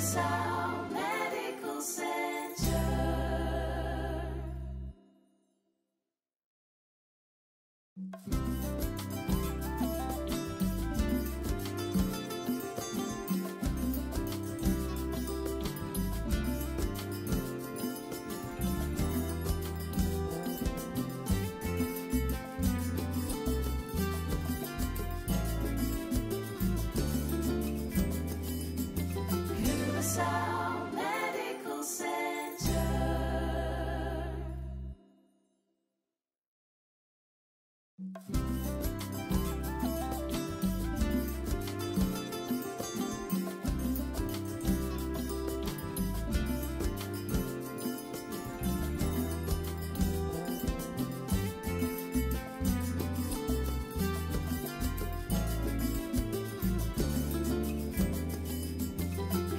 Curaçao Medical Center. Curaçao Medical Center.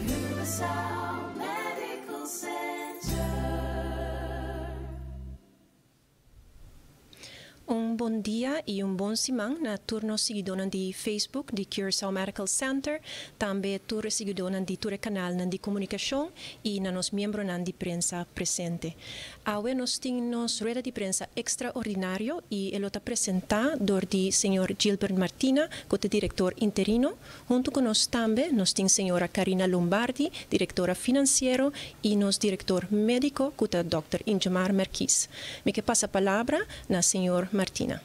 Curaçao Medical Center. Un bon dia y un bon siman na tur nos siguidónan di Facebook di Curaçao Medical Center, tambe tur e siguidónan di tur e kanalnan di komunikashon y na nos miembronan di prensa presente. Awe nos tin nos rueda di prensa ekstraordinario y e lo ta presentá dor di señor Gilbert Martina ku ta direktor interino. Huntu ku nos tambe nos tin señora Carina Lombardi, direktora finansiero y nos direktor médiko ku ta dòkter Ingemar Merkies. Mi ke pasa palabra na señor Martina.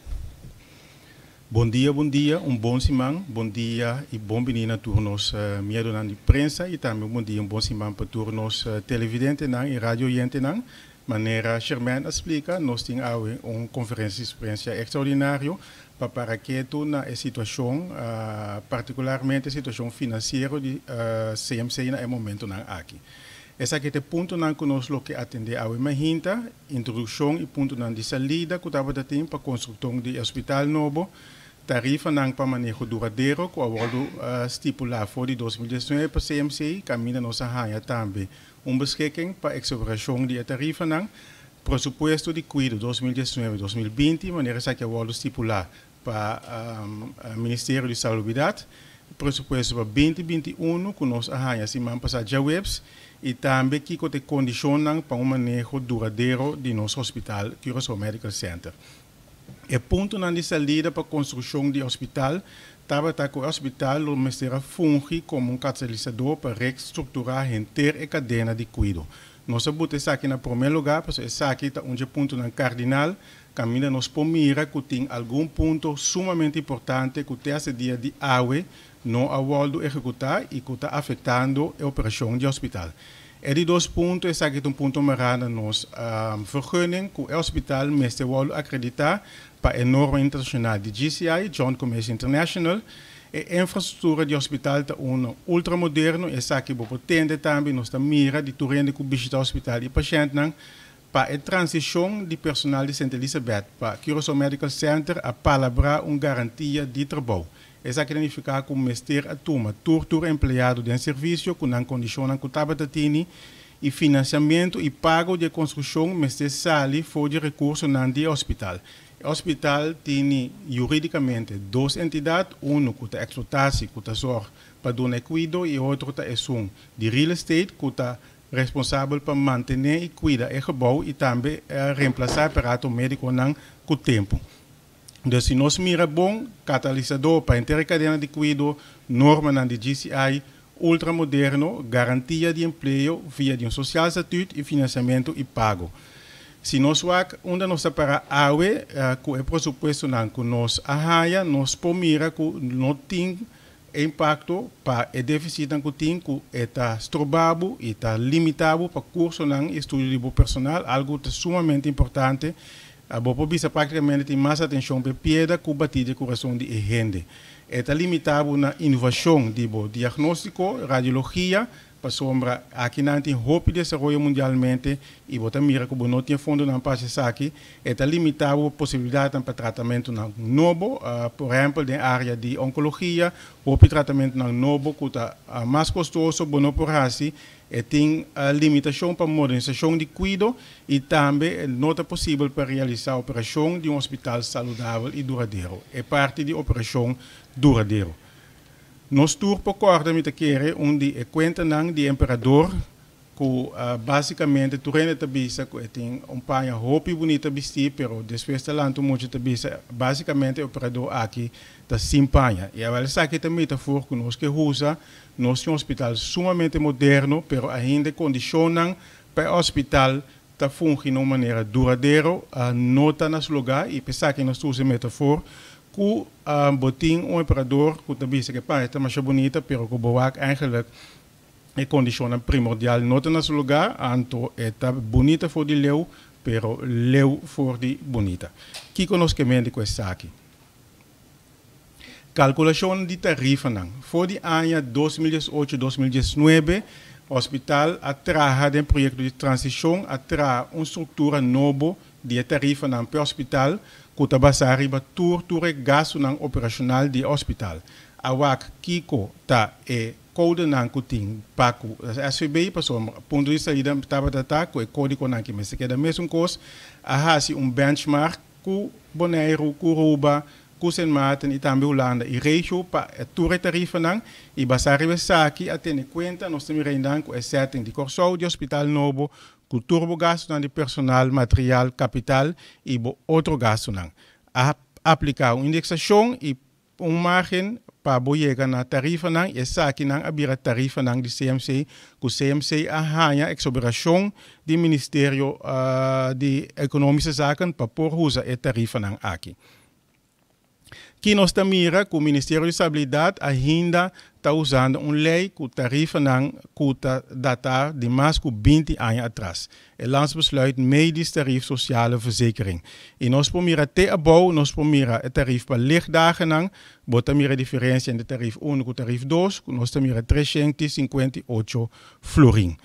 Bon dia, bon dia, un bon siman, bon dia y bon bini na tur nos miedonan di prensa y tambe un bon dia, un bon siman pa tur nos televidentenan y radio oyentenan. Manera Sherman a splica, nos tin awe un conferencia di prensa extraordinario pa para ketu na e situacion, particularmente e situacion financiero di CMC na e momentonan aki. Esaki ta e puntonan cu nos lo ke atende awe mainta, introduccion y puntonan di salida cu tabata tin pa constructon di e hospital nobo, tarifanan pa maneho duradero cu a wordo stipula for di 2019 pa CMC, caminda nos a haya tambe un beschikking pa exoperacion di e tarifanan, presupuesto di cuido 2019-2020, manera esaki a wordo stipula pa Ministerio di Salubridad, presupuesto pa 2021 cu nos a haya siman pasa djaweps y tambe kico ta e condicionnan pa un maneho duradero di nos hospital Curaçao Medical Center. E puntonan di salida pa construccion di hospital tabata cu e hospital lo mester a fungi como un catalisador pa reestructura henter e cadena di cuido. Nos a buta esaki na prome lugar pasobra esaki ta un dje puntonan cardinal caminda nos por mira cu tin algun punto sumamente importante cu te hasta dia di awe no a wordo ehecuta y cu ta afectando e operacion di hospital. E di dos punto, esaki ta un punto mara na nos vergunning cu e hospital mester wordo acredita pa e norma internacional di JCI, Joint Commission International. E infrastructura di hospital ta uno ultramoderno, esaki bo por tende tambe, nos ta mira di tur hende cu bishita hospital y pashentnan. Pa e transicion di personal di Sint Elisabeth pa Curaçao Medical Center a palabra un garantia di trabou. Esaki ta nifica cu mester a tuma tur tur empleado den servicio cu nan condicionnan cu tabata tini y financiamento y pago di e construccion mester sali for di recursonan di e hospital. E hospital tini juridicamente dos entidad, uno cu ta explotatie cu ta zorg pa duna e cuido y e otro ta esun di real estate cu ta responsabel pa mantene y cuida e gebouw y tambe reemplasa aparato mediconan cu tempo. Dus si nos mira bon, catalisador pa henter e cadena di cuido, normanan di JCI, ultramoderno, garantia di empleo via di un sociaal statuut y financiamento y pago. Si nos wak unda nos ta para awe cu e presupuestonan cu nos a haya, nos por mira cu no tin e impacto pa e deficitnan cu tin cu e ta stroba bo y ta limita bo pa cursonan y estudio di bo personal, algo ta sumamente importante. Bo por bisa practicamente tin mas atencion pa e piedra cu bati di e curason di e hende. E ta limita bo na innovacion di bo diagnostico, radiologia, pasobra akinan tin hopi desaroyo mundialmente y bo ta mira cu bo no tin e fondonan pa haci esaki. E ta limita bo posibilidadnan pa tratamentonan nobo, por ehempel den area di oncologia, hopi tratamentonan nobo cu ta mas costoso bo no por haci. E tin limitacion pa modernisacion di cuido y tambe no ta posibel pa realisa operacion di un hospital saludabel y duradero, e parti di operacion duradero. Nos tur por kòrda, mi ta kere, un di e kuentanan di emperador ku básikamente tur hende ta bisa ku e tin un paña hopi bunita bistí, pero despues ta lanta un mucha ta bisa básikamente e emperador aki ta sin paña. I awor esaki ta metafor ku nos ke usa. Nos tin un hospital sumamente moderno, pero ainda kondishonnan pa e hospital ta fungi di un manera duradero no ta na su lugá, i p'esaki nos ta usa metafor ku bo tin un emperador ku ta bisa ku e paña ta masha bunita, pero ku bo wak eigenlijk e kondishonnan primordial no ta na su lugá, anto e ta bunita for di leu, pero leu for di bunita. Kiko nos ke men ku esaki? Kalkulashon di tarifanan. For di aña 2018-2019, hospital a traha den proyekto di transishon, a traha un struktura nobo di tarifanan pa hospital, ku ta basá riba tur e gastunan operashonal di hospital. A wak kiko ta e kódigonan ku tin pa ku SVB, pasó punto di salida tabata ku e kódigonan ku mester keda mesun kos, a hasi un benchmark ku Boneiru, ku Aruba, ku Sint Maarten i tambe Hulanda i regio pa tur tarifanan, i basá riba esaki a tene kuenta nos tambe reinan ku e setting di Kòrsou di hospital nobo ku tur bo gastunan di personal, material, kapital i bo otro gastunan. A apliká un indeksashon i un margen pa bo yega na tarifanan, i esakinan a bira tarifanan di CMC, ku CMC a haña eksoberashon di Ministerio di Economische Zaken pa por usa e tarifanan aki. Ku nos ta mira ku Ministerio di Stabilidat ainda ta usando un lei ku tarifanan ku ta datá di mas ku 20 aña atras. E Landsbesluit Medisch Tarief Sociale Verzekering. I nos por mira te abou, nos por mira e tarief pa ligdagen, bo ta mira diferensia entre tarief 1 ku tarief 2, nos ta mira 358 florin.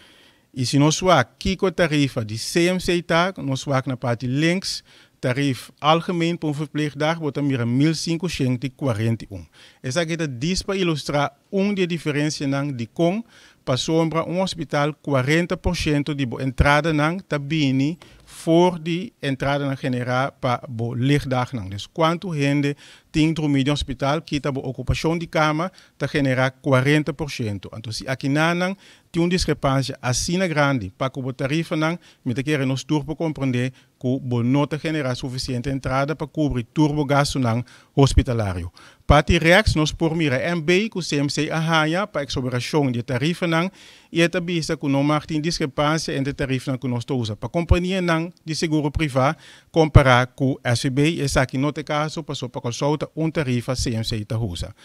I si nos wak kiko tarifa di CMC ta, nos wak na parti links, tarief algemeen pa un verpleegdag, bo ta mira 1541. Esaki ta djis pa ilustrá un di e diferensianan di kon pasobra un hospital 40% di bo entradanan ta bini for di entradanan generá pa bo ligdagnan. Dus kuantu hende tin drumí den hospital, kita bo okupashon di kama, ta generá 40%. Anto, si akinan tin un diskrepansia asina grandi pa ku bo tarifanan, mi ta kere nos tur por komprondé ku bo no ta generá sufisiente entrada pa kubri tur bo gastunan hospitalario. Parti rechts nos por mira MB ku CMC a haña pa eksoberashon di tarifanan i e ta bisa ku no mag tin diskrepansia entre tarifanan ku nos ta usa pa kompanianan di seguro privá kompará ku SVB. Esaki no ta e kaso, pasó pa Kòrsou ta un tarifa CMC ta usa.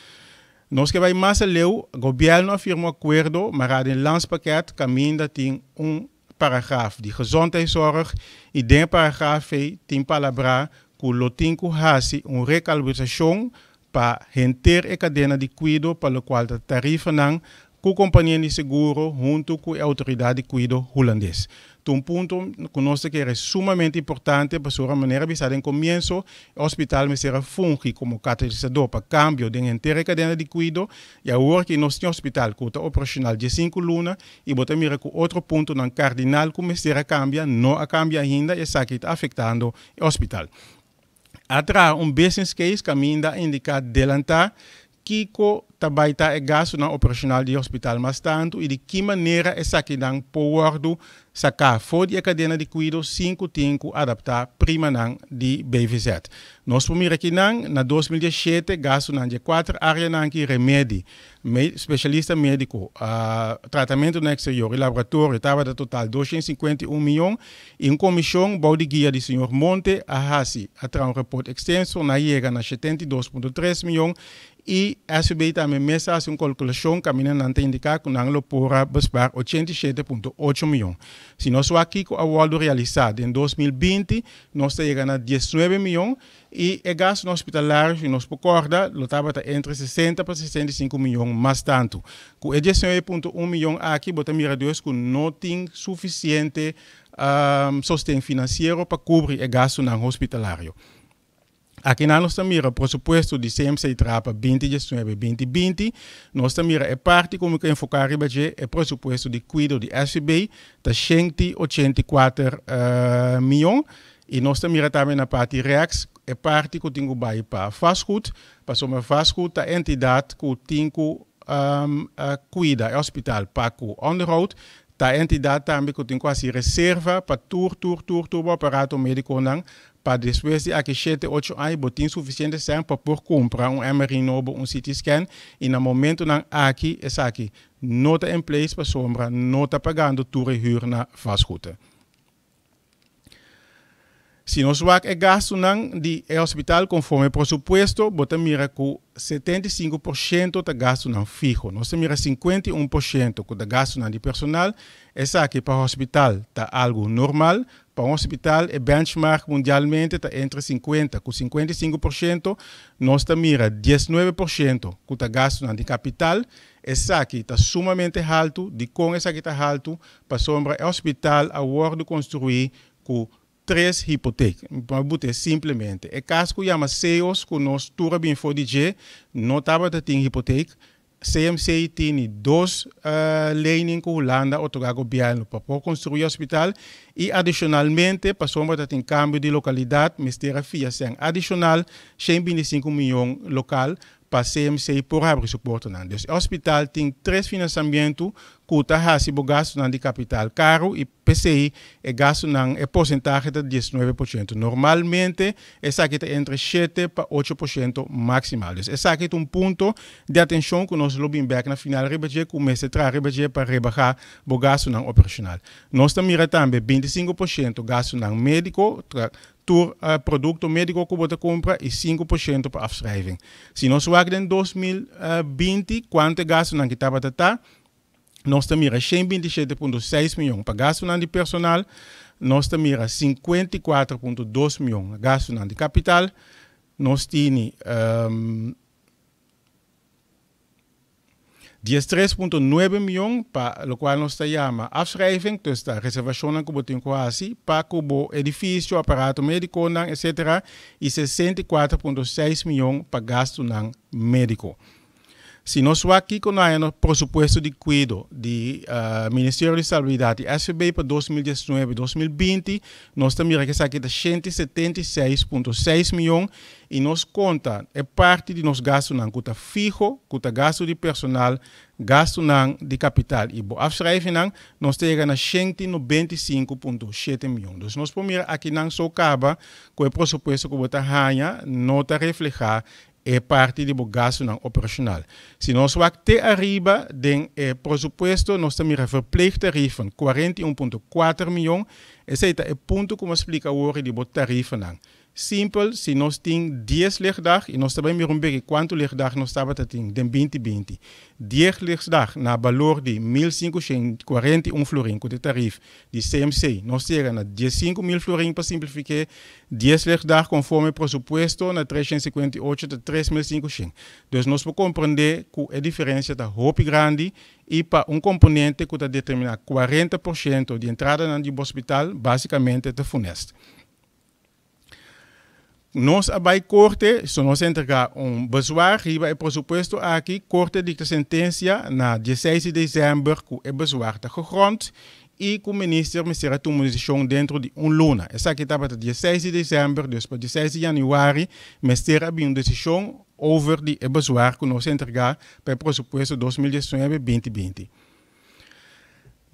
Nos ke bai mas aleu, gobièrnu a firma un akuerdo, ma den landspakket kaminda tin un paragraaf di gezondheidszorg i den paragraaf tin palabra ku lo tin ku hasi un rekalibrashon pa henter e kadena di kuido, pa lokual ta tarifanan ku kompania di seguro huntu ku e outoridat di kuido hulandes. Un punto ku nos ke ta sumamente importante pa e manera bisá na komienso, e hospital mester fungi komo katalisadó pa kambio den henter kadena di kuido, i awor ku nos tin hospital ku ta operashonal di 5 luna i bo ta mira ku otro puntonan kardinal ku mester kambia, no a kambia ainda, esaki ta afektando e hospital. A traha un business case kaminda a indiká adelantá kiko tambe ta e gastunan operashonal di hospital mas tantu i di ki manera esakinan por wòrdu saká for di e kadena di kuido sin ku tin ku adaptá primanan di BVZ. Nos por mira akinan, na 2017, gastunan di kuater áreanan ku remedi, spesialista médiko, tratamentu na eksterior i laboratorio, tabata total 251 mion, i un komishon bou di guia di señor Monte a hasi a traha un rapport ekstenso, nan a yega na 72,3 mion, i SVB tambe mes a hasi un kalkulashon kaminda nan ta indiká ku nan lo por a bespaar 87,8 mion. Si nos wak kiko a wòrdu realisá den 2020, nos ta yega na 19 mion, i e gastu hospitalario, si nos por kòrda, lo tabata entre 60 pa 65 mion mas tantu. Ku e 19,1 mion aki, bo ta mira dus ku no tin sufisiente sosten finansiero pa kubri e gastunan hospitalario. Aki nos ta mira presupuesto di CMC traha pa 2019 2020, nos ta mira e parti ku mi ke enfoká riba dje, e presupuesto di kuido di SVB, ta 184 mion. I nos ta mira tambe na parti rechts e parti ku tin ku bai pa vastgoed, pasobra vastgoed ta entidat ku tin ku kuida e hospital pa ku onderhoud, ta entidat tambe ku tin ku hasi reserva pa tur tur tur tur bo aparato medikonan pa despues di aki shete ocho aña bo tin sufisiente sèn pa por kumpra un MRI nobo, un CT scan i na momentonan aki esaki no ta in place pasobra no ta pagando tur e hür na vastgoed. Si nos wak e gastunan di e hospital konforme presupuesto, bo ta mira ku 75% ta gastunan fiho. Nos ta mira 51% ku ta gastunan di personal. Esaki pa hospital ta algu normal. Pa un hospital e benchmark mundialmente ta entre 50 ku 55%. Nos ta mira 19% ku ta gastunan di kapital. Esaki ta sumamente haltu. Dikon esaki ta haltu? Pasobra e hospital a wòrdu konstruí ku tres hipotek. Pa bute simplemente, e kas ku yama Seos ku nos tur a bin for di dje no tabata tin hipotek. CMC tini dos lening ku Hulanda otorgá gobièrnu pa por konstruí hospital i adishonalmente pasobra ta tin kambio di lokalidat mester a fia sèn adishonal 125 mion lokal pa CMC por habri su portanan. Dus e hospital tin tres finansamentu ku ta hasi bo gastunan di kapital karu i p'esei e gastunan, e porsentahe ta 19%. Normalmente esaki ta entre 7 pa 8% maksimal. Dus esaki ta un punto di atenshon ku nos lo bin bèk na final riba dje ku mester traha riba dje pa rebahá bo gastunan operashonal. Nos ta mira tambe 25% gastunan médiko, tur produkto médiko ku bo ta kumpra i 5% pa afschrijving. Si nos wak den 2020 kuantu e gastunan ki tabata ta, nos ta mira 127.6 mion pa gastunan di personal, nos ta mira 54.2 mion gastunan di kapital, nos tin 13.9 mion pa lokual nos ta yama afschrijving, dus ta reservashon ku bo tin ku hasi pa ku bo edifisio, aparato médiko, etc. I 64.6 mion pa gastunan médiko. Si nos wak kiko na presupuesto di kuido di Ministerio di Salubridat i SVB pa 2019, 2020, nos ta mira ku esaki ta 176.6 mion i nos konta e parti di nos gastunan ku ta fiho, ku ta gastu di personal, gastunan di kapital i bo afschrijving, nos ta yega na 195.7 mion. Dus nos por mira akinan so kaba ku e presupuesto ku bo ta haña no ta reflehá e parti di bo gastunan operashonal. Si nos wak te ariba den e presupuesto, nos ta mira verpleegtarieven 41.4 mion. Esei ta e punto ku mi a splika awor di bo tarifanan. Simpel, si nos tin 10 ligdag, i nos tambe mira un beke kuantu ligdag nos tabatin den 2020. 10 ligdag na balor di 1.541 florin, ku e tarief di CMC, nos yega na 15.000 florin pa simplifiká, 10 ligdag konforme presupuesto na 358 ta 3.500. Dus nos por komprondé ku e diferensia ta hopi grandi i pa un komponente ku ta determiná 40% di entrada na hospital, básikamente ta funest. Nos a bai korte, so nos a entregá un bezwaar riba e presupuesto aki, korte a dikta sentensia na 16 di desèmber ku e bezwaar ta gegrond i ku minister mester a tuma un desishon dentro di un luna. Esaki tabata 16 di desèmber, dus pa 16 di yanüari mester a bin un desishon over di e bezwaar ku nos a entregá pa e presupuesto 2019-2020.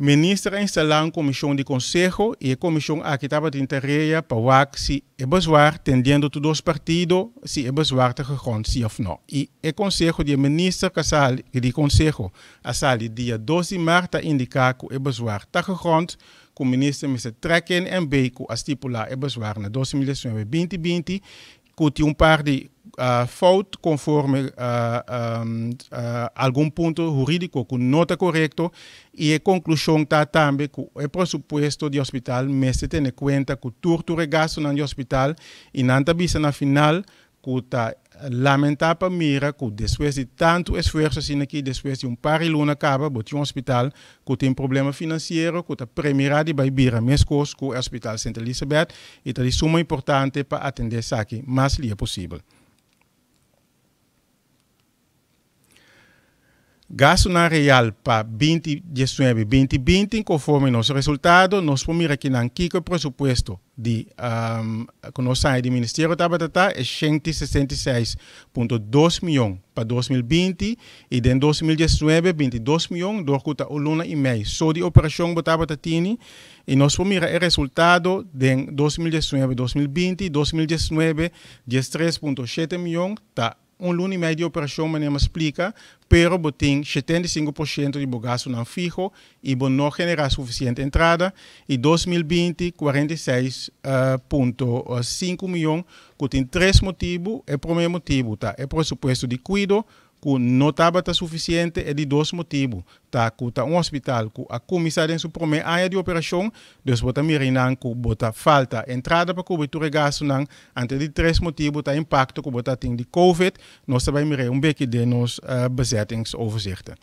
Minister a instalá un komishon di konseho i e komishon aki tabatin tarea pa wak si e bezwaar, tendiendo tur dos partido, si e bezwaar ta gegrond, si òf no. I e konseho di minister ku a sali, di konseho a sali dia 2 di mart ta indiká ku e bezwaar ta gegrond, ku minister mester trek in MB ku a stipulá e bezwaar na 2019-2020, ku tin un par di fout konforme algun punto hurídiko ku no ta korekto i e konklushon ta tambe ku e presupuesto di hospital mester tene kuenta ku tur tur e gastunan di hospital i nan ta bisa na final ku ta lamentá pa mira ku despues di tantu esfuerso asina aki, despues di un par di luna kaba, bo tin un hospital ku tin problema finansiero, ku ta premirá di bai bira meskos ku e hospital Sint Elisabeth i ta di suma importante pa atendé esaki mas lihé posibel. Gastunan real pa 2019, 2020, konforme nos resultado, nos por mira akinan kiko e presupuesto di ku nos haña di ministerio tabata ta, e 166,2 mion pa 2020 i den 2019 22 mion, dor ku ta un luna i mei so di operashon bo tabata tini. I nos por mira e resultado den 2019, 2020, 2019 13,7 mion ta un luna i mei di operashon manera mi a splika, pero bo tin 75% di bo gastunan fiho i bo no generá sufisiente entrada, i 2020 46,5 mion ku tin tres motibu. E promé motibu ta e presupuesto di kuido ku no tabata sufisiente. E di dos motibu ta ku ta un hospital ku a kuminsá den su promé aña di operashon, dus bo ta mira einan ku bo ta falta entrada pa kubri tur e gastunan. Anto e di tres motibu ta impakto ku bo ta tin di Covid. Nos ta bai mir'é un beki den nos bezettingsoverzichten.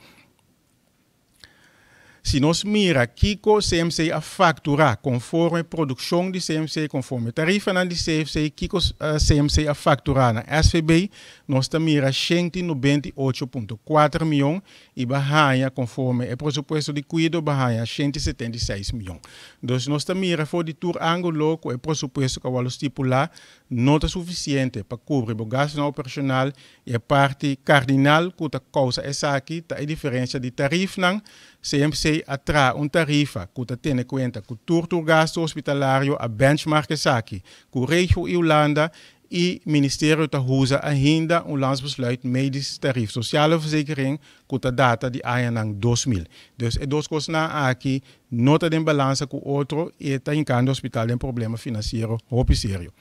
Si nos mira kiko CMC a fakturá konforme produkshon di CMC, konforme tarifanan di CFC, kiko CMC a fakturá na SVB, nos ta mira 198,4 mion i bo a haña konforme e presupuesto di kuido bo a haña 176 mion. Dus nos ta mira for di tur ángulo ku e presupuesto ku a wòrdu stipulá no ta sufisiente pa kubri bo gastunan operashonal i e parti kardinal ku ta kousa esaki ta e diferensia di tarifnan. CMC a traha un tarifa ku ta tene kuenta ku tur tur gastu hospitalario, a benchmark esaki ku Regio i Hulanda i Ministerio ta usa ainda un Landsbesluit Medisch Tarief Sociale Verzekering ku ta data di añanan 2000. Dus e dos kosnan aki no ta den balansa ku otro i e ta hinkando hospital den problema finansiero hopi serio.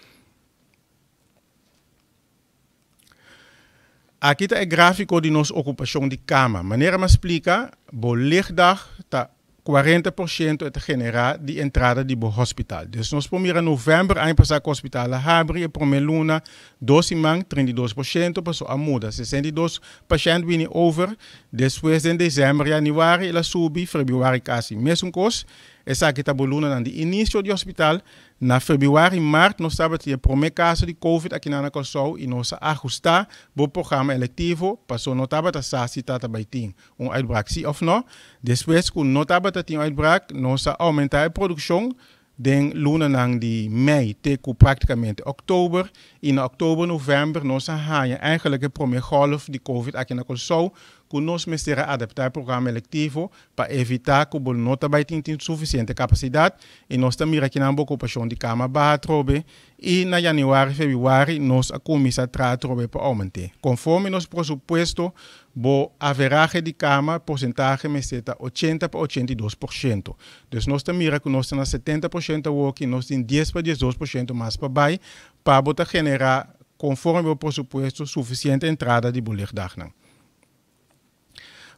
Aki ta e gráfiko di nos okupashon di kama. Manera mi a splika, bo ligdag ta 40% e ta generá di entrada di bo hospital. Dus nos por mira novèmber aña pasá ku hospital a habri e promé luna dos siman 32% paso a muda 62 pashènt bini over. Despues den desèmber yanüari el a subi, febrüari kasi mesun kos. Esaki ta bo lunanan di inisio di hospital. Na febrüari, mart nos tabatin e promé kaso di Covid akinan na Kòrsou i nos a ahustá bo programa elektivo paso no tabata sa si ta ta bai tin un uitbraak si òf nò. Despues ku no tabata tin uitbraak nos a oumentá e produkshon den lunanan di mei te ku práktikamente òktober i na òktober, novèmber nos a haña eigenlik e promé gòlf di Covid aki na Kòrsou ku nos mester a adaptá e programa elektivo pa evitá ku bo no ta bai tin tin sufisiente kapasidat i nos ta mira kinan bo okupashon di kama baha atrobe i na yanüari, febrüari nos a kuminsá traha atrobe pa oument'é. Konforme nos prosupuesto bo averahe di kama porsentahe mester ta 80 pa 82%. Dus nos ta mira ku nos ta na 70% awoki, nos tin 10 pa 12% mas pa bai pa bo ta generá konforme bo prosupuesto sufisiente entrada di bo ligdagnan.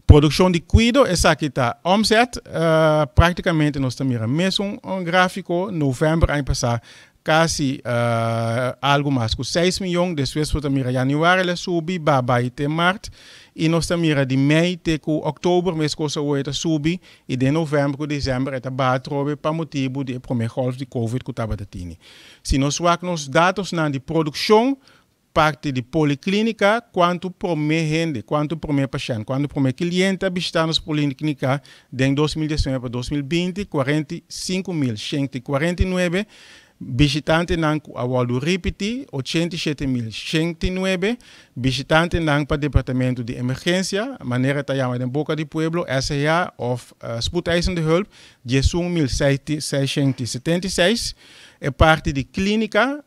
Produkshon di kuido, esaki ta omzet. Praktikamente nos ta mira mesun gráfiko. Novèmber aña pasá kasi algu mas ku 6 mion. Despues bo ta mira yanüari el a subi, ba bai te mart. I nos ta mira di mei te ku òktober meskos awor e ta subi. I den novèmber ku desèmber e ta baha atrobe pa motibu di e promé gòlf di covid ku tabata tini. Si nos wak nos datosnan di produkshon, parti di poliklinika, kuantu promé hende, kuantu promé pashènt, kuantu promé kliente a bishitá nos poliklinika den 2019 pa 2020, 45.149 bishitantenan ku a wòrdu ripití, 87.109 bishitantenan pa departamento di emergensia, manera ta yama den boka di pueblo, SHA òf Spoedeisende Hulp, 11.676. E parti di klínika,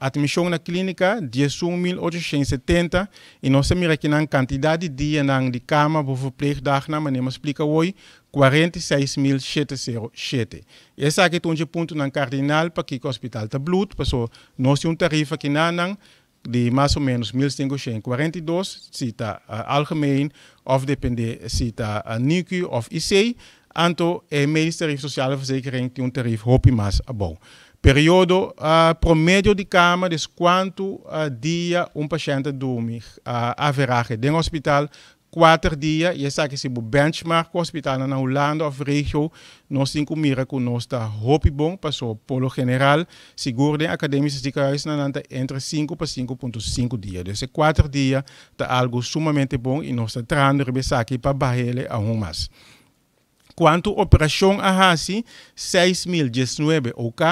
atmishon na klínika, 11.870 i nos ta mira kinan kantidat di dianan di kama bo verpleegdagnan, manera mi a splika awor, 46.707. Esaki ta un dje puntonan kardinal pakiko hospital ta blut, paso nos tin un tarifa kinanan di mas o menos 1542 si ta algemeen of depende si ta NICU of IC, anto e medisch tarief sociale verzekering tin un tarief hopi mas abou. Periodo promedio di kama, des kuantu dia un pashènt ta durmi averahe den hospital. 4 dia i esaki si bo benchmark ku hospitalnan na Hulanda òf regio, nos tin ku mira ku nos ta hopi bon paso por lo general sigur den akademische ziekenhuisnan nan ta entre 5 pa 5.5 dia. Dus e 4 dia ta algu sumamente bon i nos ta trahando riba esaki pa bah'ele aun mas. Kuantu operashon a hasi? 6019 OK.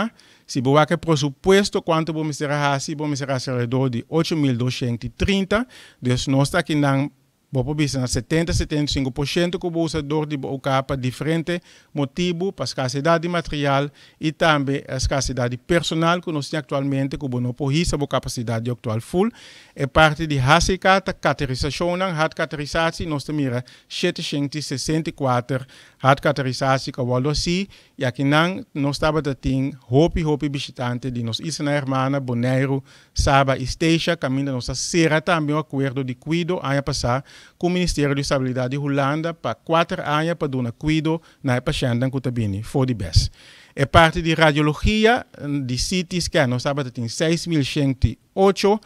Si bo wak e presupuesto kuantu bo mester a hasi, bo mester hasi alrededor di 8230. Dus nos ta akinan, bo por bisa na 70, 75% ku bo usa dor di bo OK pa diferente motibu, pa skarsedat di material i tambe skarsedat di personal ku nos tin aktualmente ku bo no por hisa bo kapasidat di aktual ful. E parti di HCK ta katerisashonnan, hartkaterisatie, nos ta mira 764 hartkaterisatie ku a wòrdu hasí i akinan nos tabata tin hopi hopi bishitante di nos islanan hermana Boneiru, Saba i Statia kaminda nos a sera tambe un akuerdo di kuido aña pasá ku Ministerio di Stabilidat di Hulanda pa kuater aña pa duna kuido na e pashèntnan ku ta bini for di bes. E parti di radiologia di CT scan nos tabata tin 6108,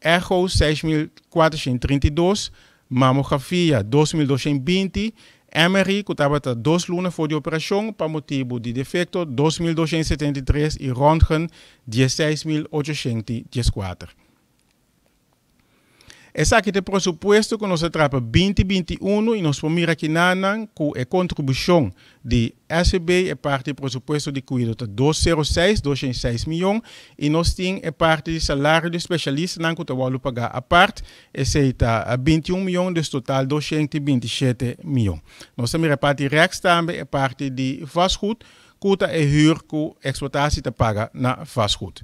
echo 6432, Mamografia 2220, MRI ku tabata dos luna for di operashon pa motibu di defekto 2273 i ròntgen 16814. Esaki ta e presupuesto ku nos a traha pa 2021 i nos por mira kinanan ku e kontribushon di SVB, e parti di presupuesto di kuido ta dos sero seis, 206 mion, i nos tin e parti di salario di spesialistanan ku ta wòrdu pagá apart, esei ta 21 mion, dus total 227 mion. Nos ta mira e parti rèks tambe, e parti di vastgoed, ku ta e hür ku eksplotasi ta paga na vastgoed.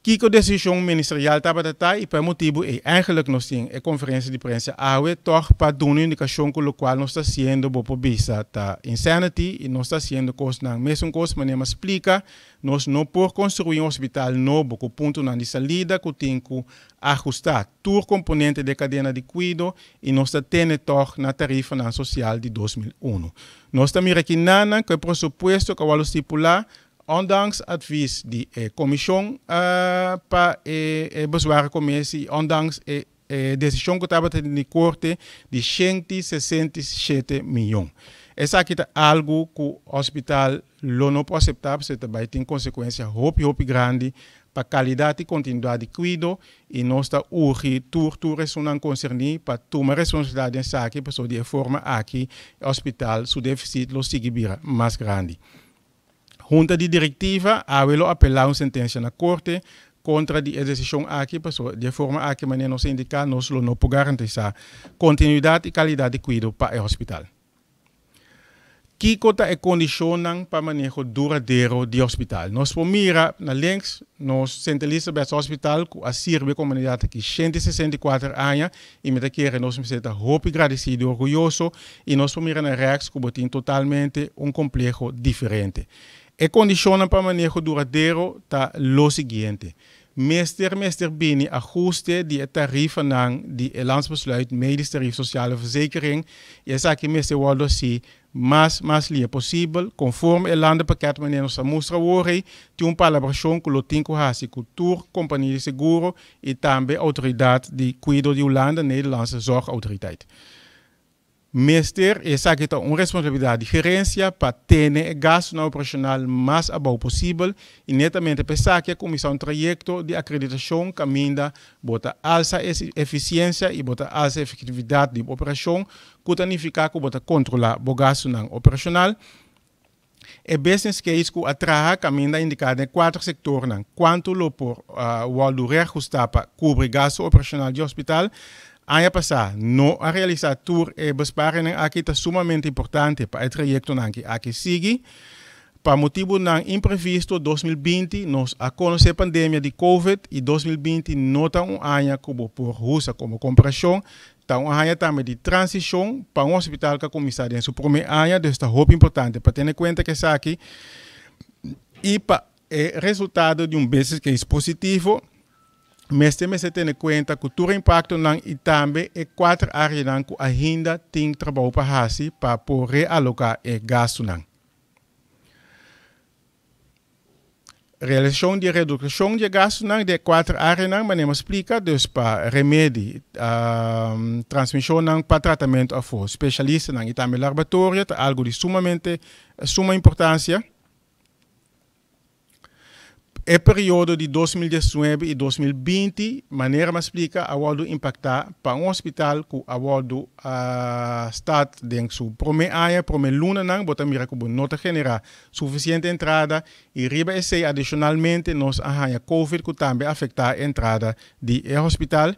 Kiko desishon ministerial tabata ta i pa e motibu ei eigenlik nos tin e konferensia di prensa awe tòg pa duna un indikashon ku lokual nos ta hasiendo bo por bisa ta insanity i nos ta hasiendo kosnan mesun kos manera mi a splika nos no por konstruí un hospital nobo ku puntonan di salida ku tin ku ahustá tur komponente di e kadena di kuido i nos ta tene tòg na tarifanan sosial di 2001. Nos ta mira kinanan ku e presupuesto ku a wòrdu stipulá Ondanks advies di e komishon pa e bezwarencommissie i ondanks e desishon ku tabata di korte di 167 miyon. Esaki ta algu ku hospital lo no por aseptá pasobra ta bai tin konsekuensia hopi hopi grandi pa kalidat i kontinuidat di kuido i nos ta urgi tur tur esunnan konserní pa tuma responsabilidat den esaki pasobra di e forma aki e hospital su defisit lo sigui bira mas grandi. Hunta di direktiva awe lo apelá un sentensia na korte kontra di e desishon aki pasobra di e forma aki manera nos a indiká nos lo no por garantisá kontinuidat i kalidat di kuido pa e hospital. Kiko ta e kondishonnan pa maneho duradero di hospital? Nos por mira na links nos Sint Elisabeth Hospital ku a sirbi e komunidat aki 164 aña i mi ta kere nos mester ta hopi gradesido i orguyoso i nos por mira na rèks ku bo tin totalmente un kompleho diferente. E kondishonnan pa maneho duradero ta lo siguiente, Mester mester bini ahuste di e tarifanan di e Landsbesluit Medisch Tarief Sociale Verzekering i esaki mester wòrdu hasí mas mas lia posibel, konforme e landenpakket manera nos a mustra awor ei, tin un palabrashon ku lo tin ku hasi ku tur kompania di seguro i tambe outoridat di kuido di Hulanda, Nederlandse Zorgautoriteit. Mester, i esaki ta un responsabilidat di gerensia, pa tene e gastunan operashonal mas abou posibel i netamente pa esaki a kuminsá un trayekto di akreditashon kaminda bo ta alsa e efisiensia i bo ta alsa efektividat di bo operashon ku ta nifiká ku bo ta kontrolá bo gastunan operashonal. E business case ku a traha kaminda a indiká den kuater sektornan kuantu lo por wòrdu reahustá pa kubri gastu operashonal di hospital. Aña pasá no a realisá tur e besparingnan aki ta sumamente importante pa e trayektonan ki aki sigui. Pa motibunan imprevisto 2020 nos a konosé pandemia di covid i 2020 no ta un aña ku bo por usa komo komparashon. Ta un aña tambe di transishon pa un hospital ku a kuminsá den su promé aña, dus ta hopi importante pa tene kuenta ku esaki i pa e resultado di un business case positivo mester mester tene kuenta ku tur e impaktonan i tambe e kuater áreanan ku ainda tin trabou pa hasi pa por realoká e gastunan. Realisashon di e redukshon di e gastunan di e kuater áreanan manera mi a splika, dus pa remedi, transmishonnan pa tratamentu afó, spesialistanan i tambe laboratorio ta algu di sumamente suma importansia. E periodo di 2019 i 2020, manera mi a splika, a wòrdu impaktá pa un hospital ku a wòrdu start den su promé aña, promé lunanan, bo ta mira ku bo no ta generá sufisiente entrada i riba esei adishonalmente nos a haña covid ku tambe a afektá e entrada di e hospital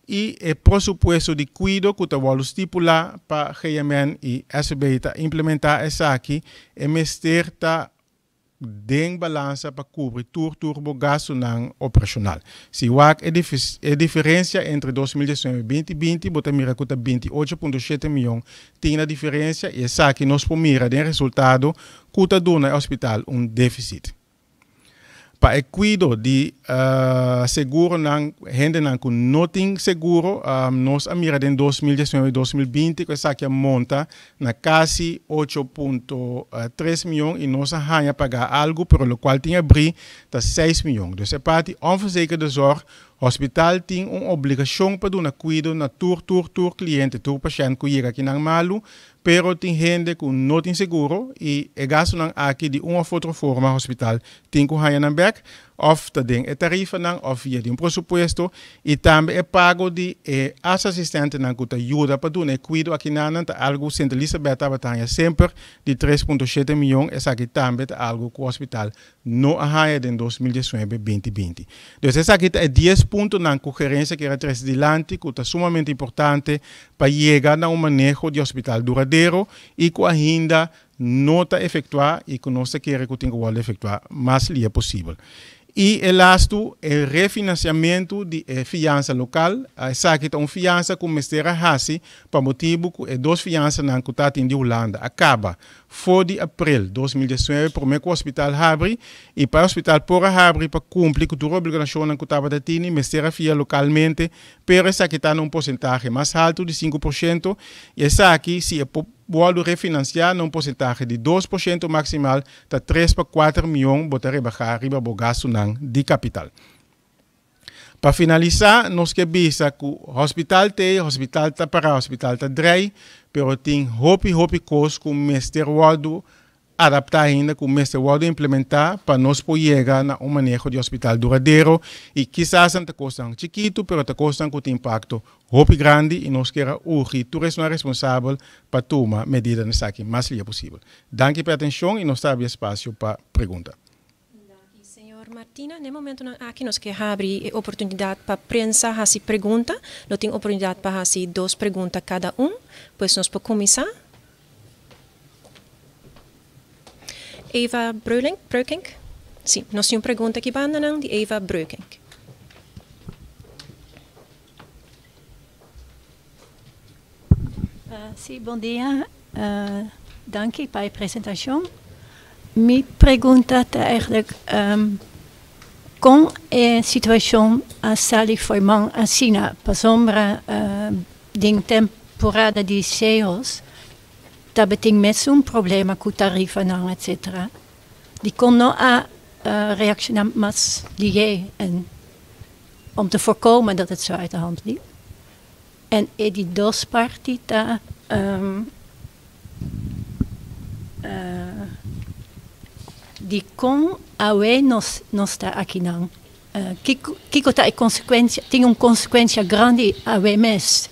i e prosupuesto di kuido ku ta wòrdu stipulá pa GMN i SVB ta implementá esaki e mester ta den balansa pa kubri tur tur bo gastunan operashonal. Si wak e e diferensia entre 2019 i 2020 bo ta mira ku ta 28.7 mion tin na diferensia i esaki nos por mira den resultado ku ta duna e hospital un defisit. Pa e kuido di seguronan, hendenan ku no tin seguro, nos a mira den 2019 i 2020 ku esaki a monta na kasi 8.3 mion i nos a haña pagá algu, pero lokual tin abrí ta 6 mion. Dus e parti onverzekerde zorg, hospital tin un obligashon pa duna kuido na tur tur tur kliente, tur pashènt ku yega akinan malu, Pero tin hende ku no tin seguro i e gastunan aki di un òf otro forma hospital tin ku haña nan bèk, òf ta den e tarifanan òf via di un presupuesto, i tambe e pago di e artsasistentenan ku ta yuda pa duna e kuido akinanan ta algu Sint Elisabeth tabata haña semper di 3.7 mion, esaki tambe ta algu ku hospital no a haña den 2019, 2020. Dus esaki ta e dies puntonan ku gerensia kier a trese dilanti ku ta sumamente importante pa yega na un maneho di hospital duradero i ku ainda no ta efektuá i ku nos ta kere ku tin ku wòrdu efektuá mas lia posibel. I e lastu, e refinansiamentu di e fiansa lokal. Esaki ta un fiansa ku mester a hasi pa motibu ku e dos fiansanan ku ta tin di Hulanda a kaba For di april 2019 prome ku hospital habri i pa e hospital por a habri pa kumpli ku tur obligashonnan ku tabata tini mester a fia lokalmente, pero esaki ta na un porsentahe mas haltu di 5% i esaki si e por wòrdu refinansiá na un porsentahe di 2% maksimal ta 3 pa 4 mion bo ta rebahá riba bo gastunan di kapital. Pa finalisá, nos ke bisa ku hospital t'ei, hospital ta pará, hospital ta drei, pero tin hopi hopi kos ku mester wòrdu adaptá ainda, ku mester wòrdu implementá pa nos por yega na un maneho di hospital duradero i kisas nan ta kosnan chikitu, pero ta kosnan ku tin impakto hopi grandi i nos kier a urgi tur esnan responsabel pa tuma medida na esaki mas lia posibel. Danki pa e atenshon i nos ta habri espasio pa pregunta. Danki, señor Martina. Na e momentonan aki nos ke habri e oportunidat pa prensa hasi pregunta. Lo tin oportunidat pa hasi dos pregunta kada un. Pues nos por kuminsá. Eva Breulink, Breukink. Sí, nos tin un pregunta aki bandanan di Eva Breukink. Sí, bon dia. Danki pa e presentashon. Mi pregunta ta eigenlijk kon e situashon a sali for man asina? Pasobra den temporada di Sehos tabatin mesun problema ku tarifanan etcetera. Dikon no a reakshoná mas lihé en om te voorkomen dat het zo uit de hand liep? En e di dos parti ta dikon awe nos nos ta akinan? Kiko kiko ta e konsekuensia? Tin un konsekuensia grandi awe mes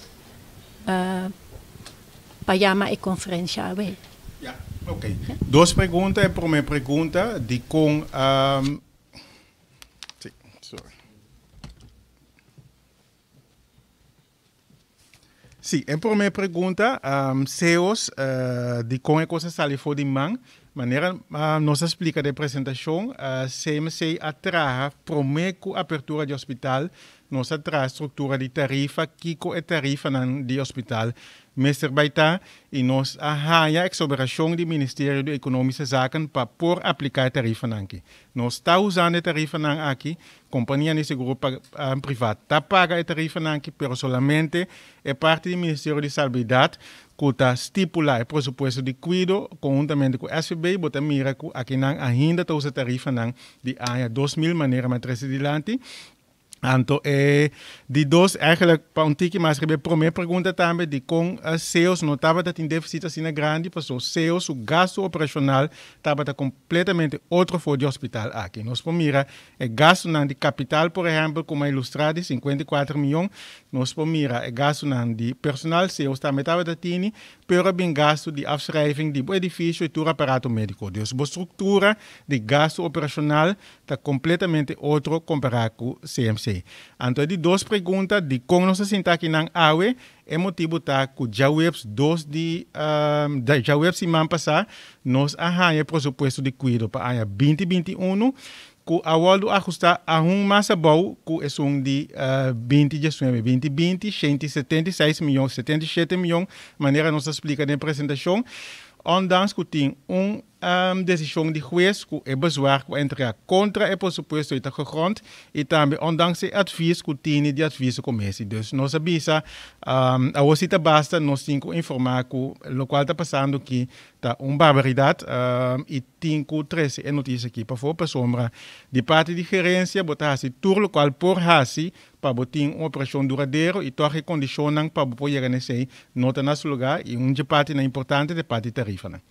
pa yama e konferensia awe? Ya, oké. Dos pregunta. E promé pregunta, dikon sí, sorry. Sí, e promé pregunta, Seos, dikon e kos a sali for di man? Manera nos a splika den presentashon, CMC a traha promé ku apertura di hospital, nos a traha struktura di tarifa, kiko e tarifanan di hospital mester bai ta, i nos a haña eksoberashon di Ministerio di Ekonomische Zaken pa por apliká e tarifanan aki. Nos ta usando e tarifanan aki, Kompania di seguro privat ta paga e tarifanan aki, pero solamente e parti di Ministerio di Salubridad Ku ta stipulá e presupuesto di kuido konhuntamente ku SVB, bo ta mira ku akinan ainda ta usa tarifanan di aña 2000 manera mi a trese dilanti. Anto e di dos, eigenlijk pa un tiki mas riba e promé pregunta tambe di kon SEOS no tabata tin défisit asina grandi, paso SEOS su gastu operashonal tabata kompletamente otro for di hospital aki. Nos por mira e gastunan di kapital por ehèmpel komo a ilustrá di 54 mion, nos por mira e gastunan di personal, SEOS tambe tabata tini, pero a bin gastu di afschrijving di bo edifisio i tur aparato médiko. Dus bo struktura di gastu operashonal ta kompletamente otro kompará ku CMC. Anto e di dos pregunta, dikon nos a sinta akinan awe? E motibu ta ku djaweps dos di djaweps siman pasá nos a haña e presupuesto di kuido pa aña 2021 ku a wòrdu ahustá aun mas abou ku esun di 2019, 2020, 176 mion, 77 mion, manera nos a splika den e presentashon, ondanks ku tin un Desishon di hues ku e bezwaar ku a entregá kontra e presupuesto ei ta gegrond i tambe ondanks e advies ku tini di adviescommissie. Dus nos a bisa awor si ta basta nos tin ku informá ku lokual ta pasando aki ta un barbaridat i tin ku trese e notisia aki pafó pasobra di parti di gerensia bo ta hasi tur lokual por hasi pa bo tin un operashon duradero i tòg e kondishonnan pa bo por yega na esei no ta na su lugá i un dje partinan importante ta e parti tarifanan.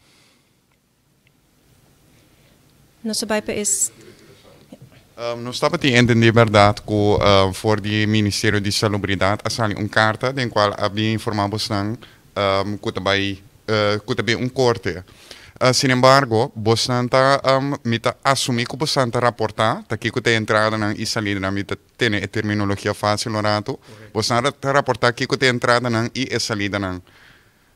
Nos a bai pa es. Nos tabatin entendí bèrdat ku for di Ministerio di Salubridat a sali un karta den kual a bin informá bosnan ku ta bai ku ta bin un korte. Sinembargo, bosnan ta mi ta asumí ku bosnan ta raportá ta kiko ta e entradanan i salidanan. Mi ta tene e terminologia fásil un ratu. Bosnan ta raportá kiko ta e entradanan i e salidanan.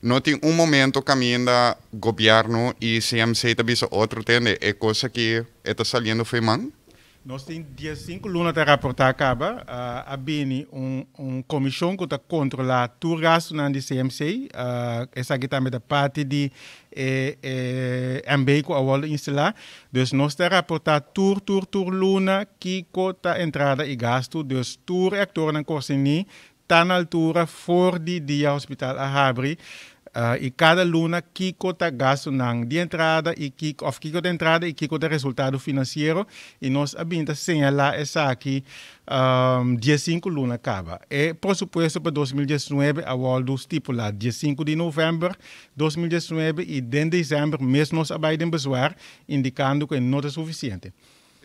No tin un momento caminda gobierno y CMC ta bisa otro tende e cos aki e ta saliendo fo'i man? Nos tin 15 luna ta raporta caba, a bini un un comision cu ta controla tur gastonan di CMC, esaki tambe ta parti di e e MB cu a wordo instala, dus nos ta raporta tur tur tur luna kico ta entrada y gasto, dus tur e actornan concerni Ta na altura for di dia hospital a habri y cada luna kico ta gastonan di entrada y kico of kico ta entrada y kico ta resultado financiero y nos a bin ta señala esaki 15 luna caba. E presupuesto pa 2019 a wordo stipula 15 di november 2019 y den december mes nos a bay den bezwaar indicando cu e no ta suficiente.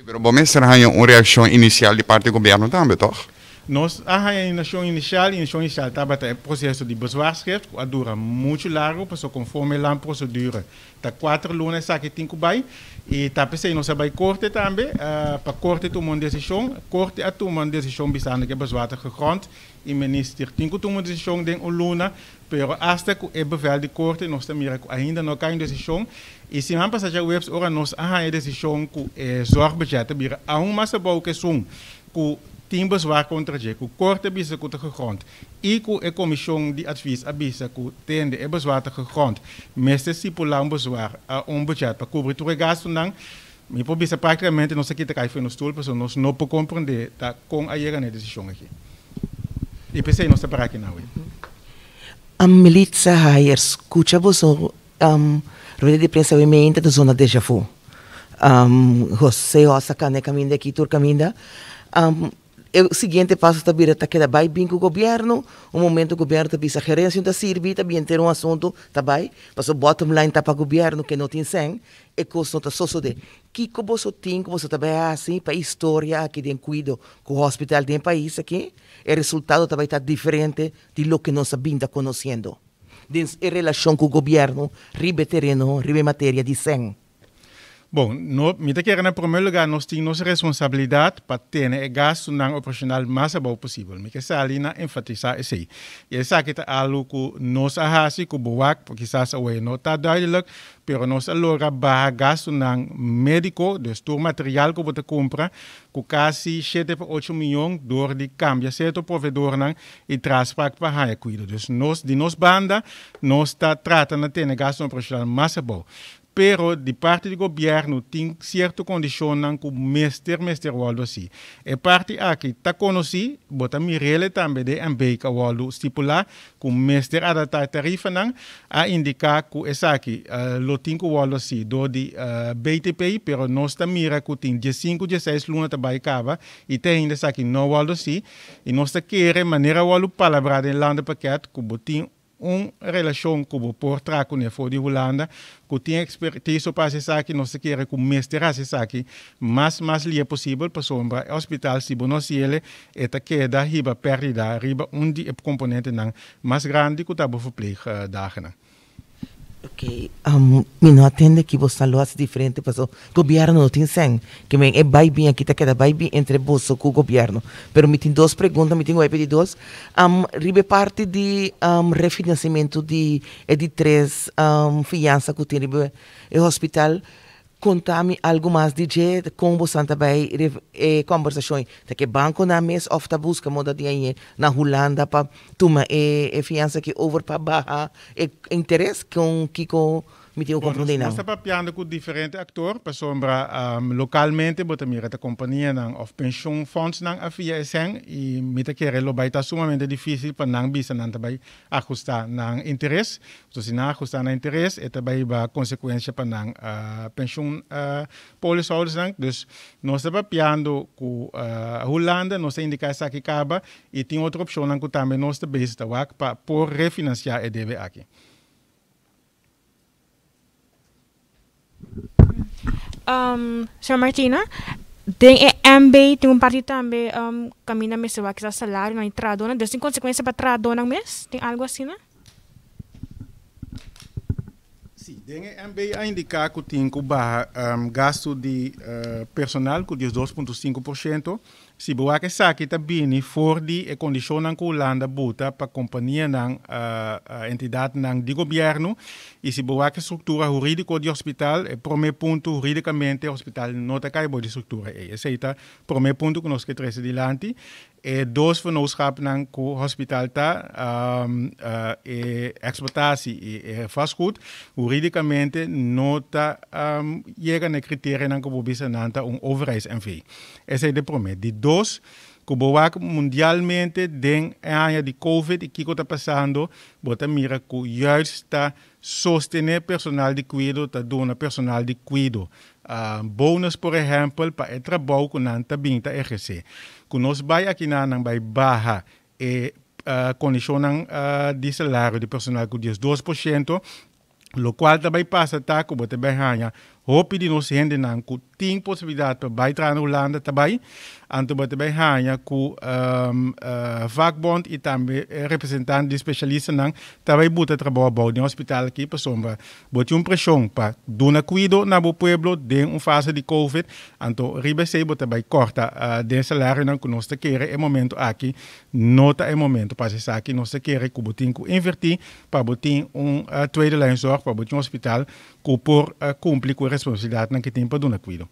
Pero bo mester haña un reakshon inisial di parti gobièrnu tambe, tòg? Nos a haña un reakshon inisial i reakshon inisial tabata e proseso di bezwaarschrift ku a dura muchu largu pasobra konforme e landprocedure ta kuater luna esaki tin ku bai i ta p'esei nos a bai korte tambe pa korte tuma un desishon. Korte a tuma un desishon bisando ku e bezwaar ta gegrond i minister tin ku tuma un desishon den un luna. Pero asta ku e bevel di korte nos ta mira ku ainda no kai un desishon i siman pasá djaweps ora nos a haña e desishon ku e zorgbudget ta bira aun mas abou ku esun ku tin bezwaar kontra dje, ku korte a bisa ku ta gegrond i ku e komishon di advies a bisa ku tende e bezwaar ta gegrond mester stipulá un bezwaar un budget pa kubri tur e gastunan. Mi por bisa práktikamente nos a kita kai for nos stoel pasobra nos no por komprendé ta kon a yega na e desishon aki. I p'esei nos ta para aki nawe. Militza Heyer, Skucha boso rueda di prensa awe meinta ta zona deja vu. Jose Hosa kanda e kaminda aki tur kaminda. E siguiente paso ta bira ta keda bai bin ku gobièrnu, un momento gobièrnu ta bisa gerensia no ta sirbi ta bien tene un asuntu ta bai, pasobra bottom line ta pa gobièrnu ke no tin sèn, e kos no ta sosodé. Kiko boso tin ku boso ta bai hasi pa e historia aki den kuido ku hospital den e pais aki, e resultado ta bai ta diferente di loke nos a bin ta konosiendo den e relashon ku gobièrnu riba e tereno, riba e materia di sèn. Bon, no, mi ta kere na promé lugá nos tin nos responsabilidat pa tene e gastunan operashonal mas abou posibel. Mi ke sali na enfatisá esei. I esaki ta algu ku nos a hasi ku bo wak, kisas awe no ta duidelik, pero nos a logra baha gastunan médiko, dus tur material ku bo ta kumpra, ku kasi shete pa ocho mion dor di kambia sierto proveedornan i traspak pa haña kuido. Dus nos, di nos banda, nos ta trata na tene gastunan operashonal mas abou. Pero di parti di gobièrnu tin sierto kondishonnan ku mester mester wòrdu hasi. E parti aki ta konosí, bo ta mir'el tambe den MB ku a wòrdu stipulá ku mester adaptá e tarifanan, a indiká ku esaki lo tin ku wòrdu hasi dor di BTP, pero nos ta mira ku tin diesinku, dieseis luna ta bai kaba i te ainda esaki no a wòrdu hasi i nos ta kere manera a wòrdu palabrá den landenpakket ku bo tin Un relashon ku bo por traha kuné for di Hulanda ku tin ekspertiso pa hasi esaki, nos ta kere ku mester hasi esaki mas mas lie posibel pasobra e hospital si bo no hasi el e ta keda hiba pèrdida riba un di e komponentenan mas grandi ku ta bo verpleegdagennan. Ok, mi no a tende ki bo sa lo hasi diferente paso gobierno no tin sèn. Ke men e bai bin aki ta keda bai bin entre boso ku gobierno. Pero mi tin dos pregunta, mi tin wei pidi dos. Riba e parti di refinanciamento di e di tres fiansa ku tin riba e hospital, konta mi algu mas di dje, kon bosan ta bai e kombersashon? Ta ke bankonan mes òf ta buska moda di añe na Hulanda pa tuma e fiansa aki over pa baha e interes? Kon kiko Mi tin ku Bon, komprondé nos nan. ta papiando ku diferente aktor pasobra lokalmente bo ta mira ta kompanianan òf penshonfondsnan a fia e sèn i mi ta kere lo bai ta sumamente difísil pa nan bisa nan ta bai ahustá nan interes. Pasobra si nan ahustá nan interes e ta bai hiba konsekuensia pa nan penshon polishoudersnan. Dus nos ta papiando ku Hulanda, nos ta indiká esaki kaba i tin otro opshonnan ku tambe nos ta bezig ta wak pa por refinansiá e debe aki. Señor Martina, den e MB tin un parti tambe kaminda mester wak kisas salarionan di trahadónan, dus tin konsekuensia pa trahadónan mes? Tin algu asina? Sí, den e MB a indiká ku tin ku baha gastu di personal ku 12.5%. Si bo wak esaki ta bini for di e kondishonnan ku Hulanda buta pa kompanianan, entidatnan di gobièrnu i si bo wak e struktura hurídiko di hospital, e promé punto hurídikamente hospital no ta kai bou di struktura ei. Esei ta promé punto ku nos ke trese dilanti. E dos vennootschapnan ku hospital ta, e eksplotatie i e vastgoed, hurídikamente no ta yega na e kriterianan ku bo bisa nan ta un overheids-NV. Esei de promé. Di dos, ku bo wak mundialmente den e aña di Covid i kiko ta pasando, bo ta mira ku juist ta sostené personal di kuido, ta duna personal di kuido bonus por ehèmpel pa e trabou ku nan ta bin ta ehersé. Ku nos bai akinan nan bai baha e kondishonnan di salario di personal ku 12%, Lokual ta bai pasa ta ku bo ta bai haña hopi di nos hendenan ku tin posibilidat pa bai traha na Hulanda ta bai, anto bo ta bai haña ku vakbond i tambe representante di spesialistanan ta bai buta trabou abou den hospital aki pasobra bo tin un preshon pa duna kuido na bo pueblo den un fase di covid, anto riba esei bo ta bai kòrta den salarionan ku nos ta kere e momento aki no ta e momento pa hasi esaki, nos ta kere ku bo tin ku invertí pa bo tin un tweede lijn zorg, pa bo tin un hospital ku por kumpli ku e responsabilidatnan ku tin pa duna kuido.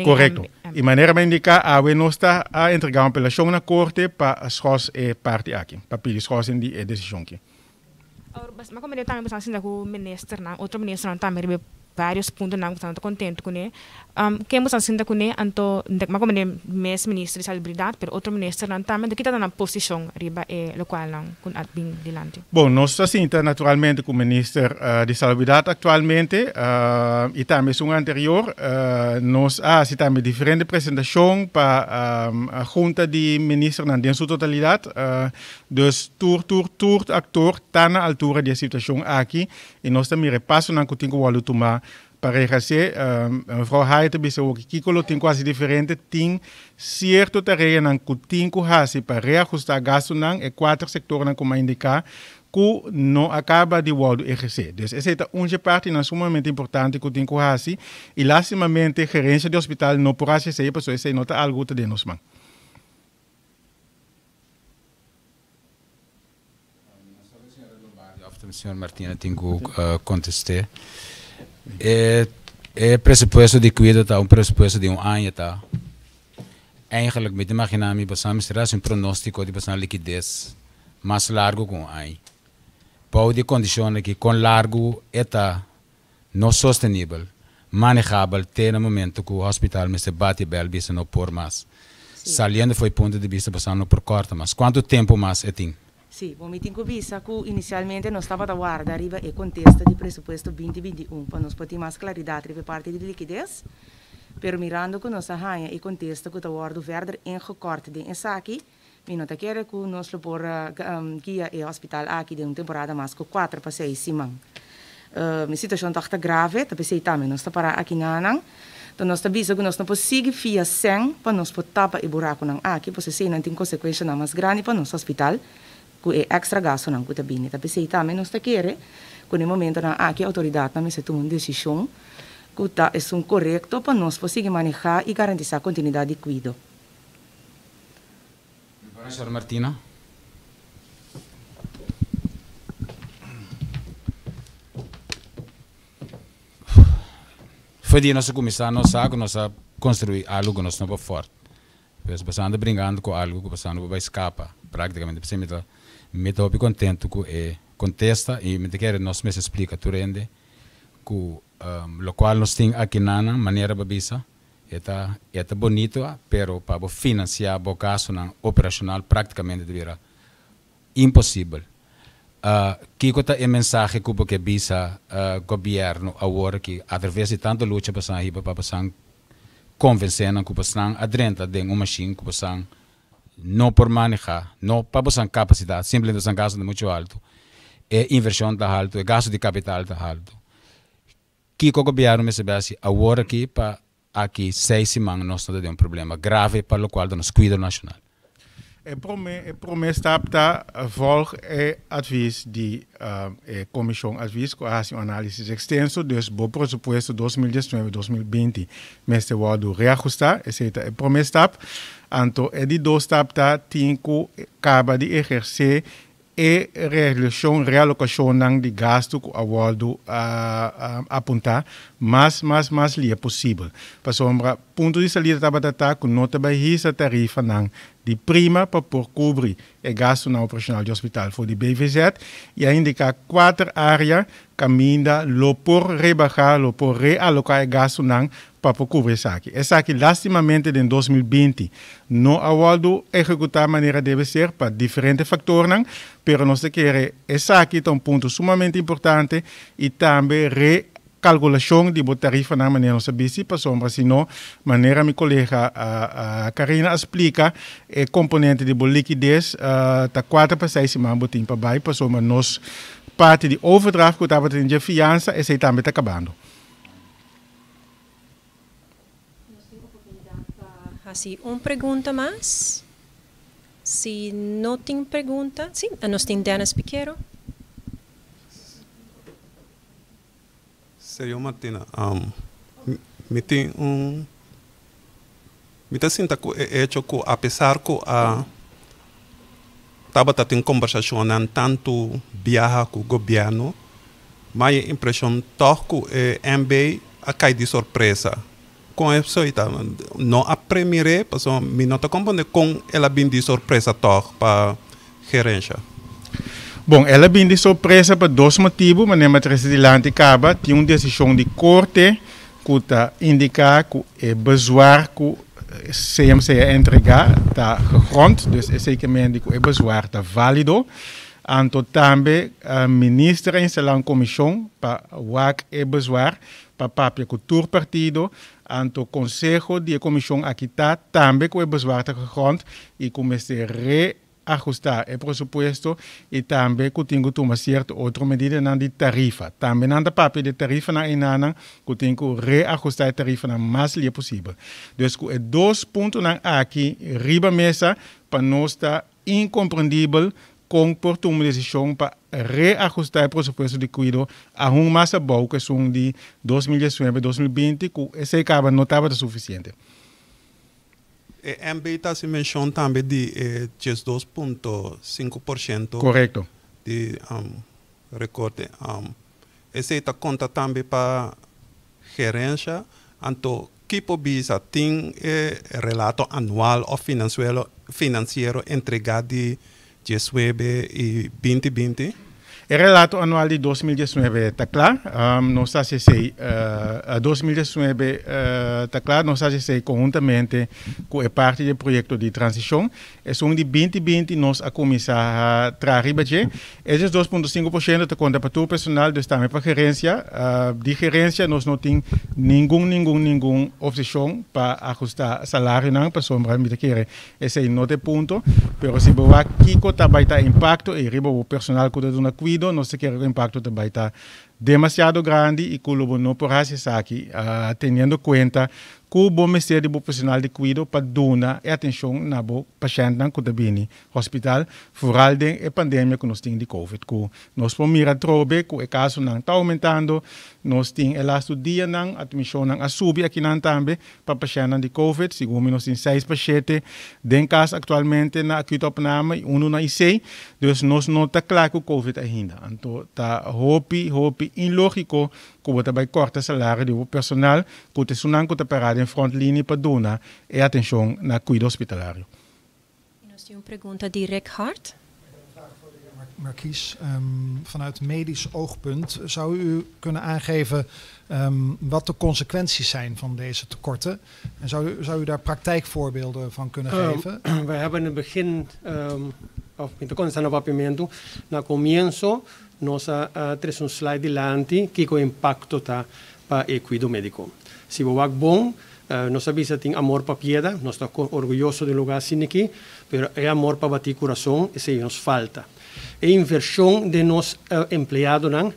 Korekto. I manera mi a indiká, awe nos ta a entregá un apelashon na korte pa schors e parti aki, pa pidi schorsing di e desishon aki. Varios puntonan ku bo ta kontentu kuné. Ken bo ta sinta kuné? Anto ma komo den mes minister di Salubridat, pero otro ministernan tambe. Anto kita ta nan posishon riba e lokualnan ku a bin dilanti? Bon, nos ta sinta naturalmente ku minister di Salubridat aktualmente i tambe esun anterior. Nos a hasi tambe diferente presentashon pa junta di ministernan den su totalidat. Dus tur tur tur aktor ta na altura di e situashon aki. I nos ta mira e pasonan ku tin ku wòrdu tumá pa reharsé. Mevrouw Haye ta bisa awor kiko lo tin ku hasi diferente. Tin sierto tareanan ku tin ku hasi pa reahustá gastunan, e kuater sektornan ku mi a indiká ku no a kaba di wòrdu ehersé. Dus esei ta un dje partinan sumamente importante ku tin ku hasi i lastimamente gerensia di hospital no por hasi esei pasobra esei no ta algu ku ta den nos man. No sabe señora Lombardi of ta señor Martina tin cu conteste. E e presupuesto di cuido ta un presupuesto di un aña ta. Eigenlijk mi ta imagina mi bosan mester haci un pronostico di bosan liquidez. mas largu ku un aña. Bou di kondishon aki kon largu e ta no sostenibel, manehabel te na momento ku hospital mester bati bèl bisa no por mas. Saliendo for e punto di bista pasobra no por kòrta mas. Kuantu tempu mas e tin? Sí, bon mi tin ku bisa ku inisialmente nos tabata warda riba e kontesta di presupuesto 2021 pa nos por tin mas klaridat riba e parti di likides, pero mirando ku nos a haña e kontesta ku ta wòrdu verder ingekort den esaki, mi no ta kere ku nos lo por guia e hospital aki den un temporada mas ku kuater pa seis siman. E situashon tòg ta grave, ta p'esei tambe nos ta pará aki nanan. Enton nos ta bisa ku nos no por sigui fia sèn pa nos por tapa e burakunan aki, pasobra eseinan tin konsekuenshanan mas grandi pa nos hospital ku e èkstra gastunan ku ta bini. Ta p'esei tambe nos ta kere ku na e momentonan aki outoridatnan mester tuma un desishon ku ta esun korekto pa nos por sigui manehá i garantisá kontinuidat di kuido. Señor Martina. Foi dia nos a kuminsá nos sa ku nos a konstruí algu ku nos no por fòrt. Pues boso anda bringando ku algu ku boso no por bai skapa práktikamente. P'esei mi ta mi ta hopi kontentu ku e kontesta i mi ta kere nos mester splika tur hende ku lokual nos tin akinan manera bo a bisa E ta e ta bonito pero pa bo financia bo gastonan operacional practicamente ta bira imposibel. Kico ta e mensahe cu bo ke bisa gobierno awor aki a traves di tanto lucha pasan hiba pa pasan convence nan cu pasan a drenta den un machine cu pasan no por maneha, no pa bosan capacidad, simplemente bosan gasto ta mucho alto, e inversion ta alto, e gasto di capital ta alto. Kiko gobièrnu mester bai hasi awor aki pa aki seis siman nos no ta den un problema grave pa lokual ta nos kuido nashonal? E promé e promé stap ta volg e advis di e komishon advis ku a hasi un análisis ekstenso, dus bo presupuesto 2019, 2020 mester wòrdu reahustá, esei ta e promé stap. Anto e di dos stap ta tin ku kaba di ehersé E realushon, realokashonnan di gastu ku a wòrdu apuntá mas mas mas lia posibel. Pasobra punto di salida tabata ta ku no ta bai hisa tarifanan di prima pa por kubri e gastunan operashonal di hospital for di BVZ i a indiká kuater área kaminda lo por rebahá, lo por realoká e gastunan pa por kubri esaki. Esaki lastimamente den 2020 no a wòrdu ehekutá manera debe ser pa diferente faktornan, pero nos ta kere esaki ta un punto sumamente importante i tambe rekalkulashon di bo tarifanan manera nos a bisti pasobra si no, manera mi kolega Carina a splika, e komponente di bo likides ta kuater pa seis siman bo tin pa bai pasobra nos parti di overdraft ku tabata tin dje fiansa esei tambe ta kabando. Nos tin oportunidat pa hasi un pregunta mas. Si no tin pregunta, si, nos tin Dennis Piquero. Señor Martina, mi tin un, mi ta sinta ku e echo ku apesar ku a tabata tin kombersashonnan tantu biaha ku gobièrnu, Ma e impreshon tòg ku e MB a kai di sorpresa. Kon esei ta? No a premir'é, pasobra mi no ta komprondé kon el a bin di sorpresa tòg pa gerensha. Bon, el a bin di sorpresa pa dos motibu, manera mi a trese dilanti kaba, tin un desishon di korte ku ta indiká ku e bezwaar ku CMC a entregá ta gegrond, dus esei ke mende ku e bezwaar ta válido. Anto tambe minister a instalá un komishon pa wak e bezwaar, pa papia ku tur partido. Anto konseho di e komishon aki ta tambe ku e bezwaar ta gegrond i ku mester reahustá e presupuesto i tambe ku tin ku tuma sierto otro medidanan di tarifa. Tambe nan ta papia di e tarifanan einanan ku tin ku reahustá e tarifanan mas lia posibel. Dus ku e dos puntonan aki riba mesa pa nos ta Inkomprendibel kon por tuma desishon pa reahustá e presupuesto di kuido ahun mas abou ku esun di 2019, 2020 ku esei kaba no tabata sufisiente. E MB ta hasi menshon tambe di e 12.5% Korekto. di rekorte. Esei ta konta tambe pa gerensha, anto ki por bisa tin e relato anual òf finansiero entregá di 19 i 2020? E relato anual di 2019 ta kla. Nos a hasi 2019 ta kla, nos a hasi konhuntamente ku e parti di proyekto di transishon. Esun di 2020 nos a kuminsá traha riba dje. E 2,5% ta konta pa tur personal, dus tambe pa gerensia. Di gerensia nos no tin ningun, ningun, ningun opshon pa ahustá salarionan, pasobra mi ta kere esei no ta e punto. Pero si bo wak kiko ta bai ta impakto i riba bo personal ku ta duna kuido, nos ta kere ku impakto ta bai ta demasiado grandi i ku lo bo no por hasi esaki, teniendo kuenta ku bo mester di bo personal di kuido pa duna e atenshon na bo pashèntnan ku ta bini hospital, vooral den e pandemia ku nos tin di COVID, ku nos por mira trobe ku e kasonan ta oumentando. Nos tin e lastu dianan admishonnan a subi akinan tambe pa pashèntnan di COVID. Segun mi, nos tin seis pashènt den kas aktualmente na acute opname i unu na IC, dus nos no ta kla ku COVID ainda. Anto ta hopi, hopi ilógiko ku bo ta bai kòrta salario di bo personal, ku ta esunnan ku ta pará den frontlinie pa duna e atenshon na kuido hospitalario. Nos tin un pregunta di Rick Hart. Markies, vanuit medisch oogpunt, zou u kunnen aangeven wat de consequenties zijn van deze tekorten? En zou u daar praktijkvoorbeelden van kunnen geven? We hebben in het begin, of mi ta papiamentu, na komienso, nos a trese un slide dilanti, kiko impakto ta pa e kuido médiko. Si bo wak bon, nos a bisa tin amor pa piedra, nos ta orguyoso di lugá aki, pero e amor pa bati kurason, esei nos falta. E invershon di nos empleadonan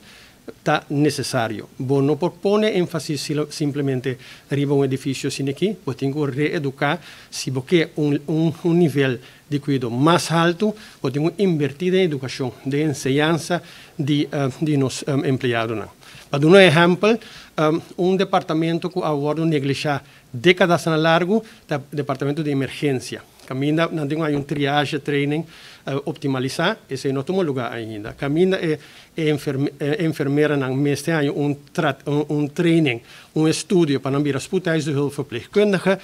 ta nesesario. Bo no por pone énfasis simplemente riba un edifisio aki, bo tin ku reeduká, si bo ke un nivel di kuido mas haltu, bo tin ku invertí den edukashon, di enseñansa di nos empleadonan. Pa duna un ehèmpel, un departamento ku a wòrdu neglishá dékadanan largu ta departamento di emergensia. Kaminda nan tin un triage training optimalisá, esei no a tuma lugá ainda. Kaminda e enfermeranan mester un training, un estudio pa nan bira spoedeisende hulpverpleegkundige,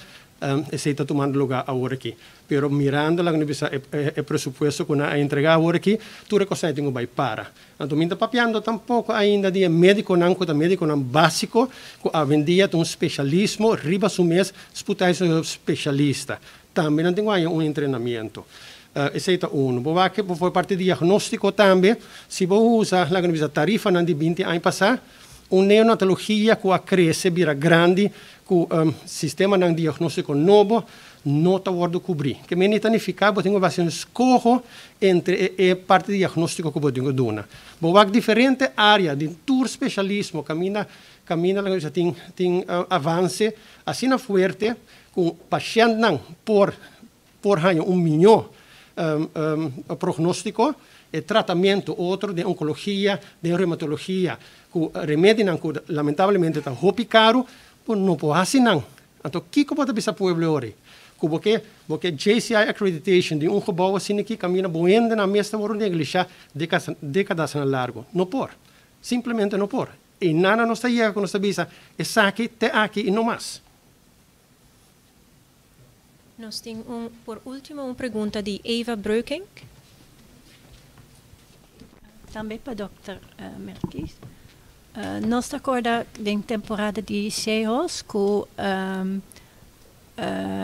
esei ta tumando lugá awor aki. Pero mirando la e, e presupuesto ku nan a entregá awor aki, tur kos tin ku bai para. Anto, mi n' ta papiando tampoko ainda di médikonan, ku ta médikonan básiko, ku awendia un spesialismo, riba su mes, spoedeisende hulp spesialista. Tambe nan tin un entrenamentu. Esei ta un. Bo wak ku parti di diagnóstiko tambe, si bo usa la tarifa di 20 aña pasá, un neonatologia ku a krese, bira grandi, ku sistema di diagnóstiko nobo, no ta wòrdu kubrí. Ke men ta nifiká, bo tin ku hasi un eskoho entre e parti di diagnóstiko ku bo tin ku duna. Bo wak diferente área di tur spesialismo, kaminda kaminda tin avanse asina fuerte ku pashèntnan por haña un mihó prognóstiko i tratamentu otro di onkologia, di reumatologia, ku remedinan ku lamentablemente ta hopi karu, no por hasi nan. Anto, kiko bo ta bisa pueblo awor? Ku bo ke JCI accreditation di un gebouw asina aki, kaminda bo hendenan mes ta neglishá dékadanan largu. No por. Simplemente no por. I nada nos ta yega ku nos ta bisa, esaki te aki i no mas. Nos tin por último, un pregunta di Eva Breukink. Tambe pa Dr. Merkies. Nos ta kòrda den temporada di SEHOS ku